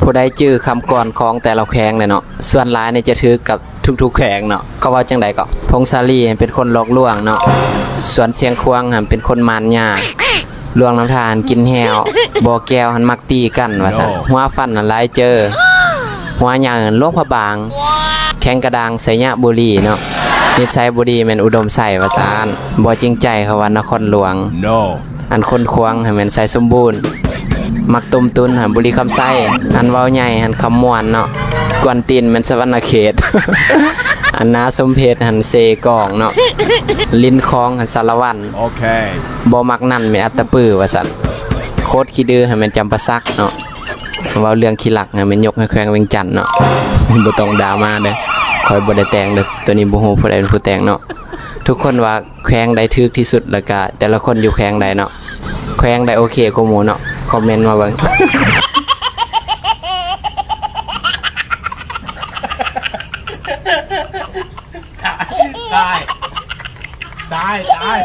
ຜູ້ໃດຈື່ຄຳກອນຂອງແຕ່ລະແຂວງແດ່ເນາະ? ສ່ວນຫຼາຍນີ້ຈະຖືກກັບທຸກໆແຂວງເນາະ. ເຂົາເວົ້າຈັ່ງໃດເກາະ? ຜົ້ງສາລີຫັ້ນເປັນຄົນຫຼອກລວງເນາະ, ສວນຊຽງຂວາງຫັ້ນເປັນຄົນໝານຍາ, ຫຼວງນ້ຳທາຫັ້ນກິນແຮ້ວ, ບໍ່ແກ້ວຫັ້ນມັກຕີກັນວ່າຊັ້ນ, ຫົວຟັນຫັ້ນຫຼາຍເຈີ, ຫົວໃຫຍ່ຫັ້ນຫຼວງພະບາງ, ແຂງກະດ້າງໄຊຍະບູລີເນາະ, ນິດໄສບໍ່ດີແມ່ນອຸດົມໄຊວ່າຊັ້ນ, ບໍ່ຈິງໃຈເຂົາວ່ານະຄອນຫຼວງ. ອັນຄົນຂວາງຫັ້ນແມ່ນໄຊສົມບູນ, ມັກຕົ້ມຕຸນຫັ້ນບຸລີຄຳໄຊ, ອັນເວົ້າໃຫຍ່ຫັ້ນຄຳມ່ວນເນາະ, ກວນຕີນແມ່ນສະຫວັນນະເຂດ, ອັນໜ້າສົມເພດຫັ້ນເຊກອງເນາະ, ລິນຄອງຫັ້ນສາລະວັນ, ບໍ່ມັກນັ້ນແມ່ນອັດຕະປືວ່າຊັ້ນ, ໂຄດຂີ້ດືຫັ້ນແມ່ນຈຳປາສັກເນາະ, ເວົ້າເລື່ອງຂີ້ລັກຫັ້ນແມ່ນຍົກໃຫ້ແຂວງວຽງຈັນເນາະ. ບໍ່ຕ້ອງດຣາມາເດີ້, ຂ້ອຍບໍ່ໄດ້ແຕ່ງເດີ້, ໂຕນີ້ບໍ່ຮູ້ຜູ້ໃດເປັນຜູ້ແຕ່ງເນາະ. ທຸກຄົນວ່າ ແຂວງໃດຖືກທີ່ສຸດ ແລ້ວກະແຕ່ລະຄົນຢູ່ແຂວງໃດເນາະ, ແຂວງໃດໂອເຄກວ່າໝູ່ເນາະ, ຄອມເມັນມາເບິ່ງ. ຕາຍ ຕາຍ ຕາຍ ຕາຍ.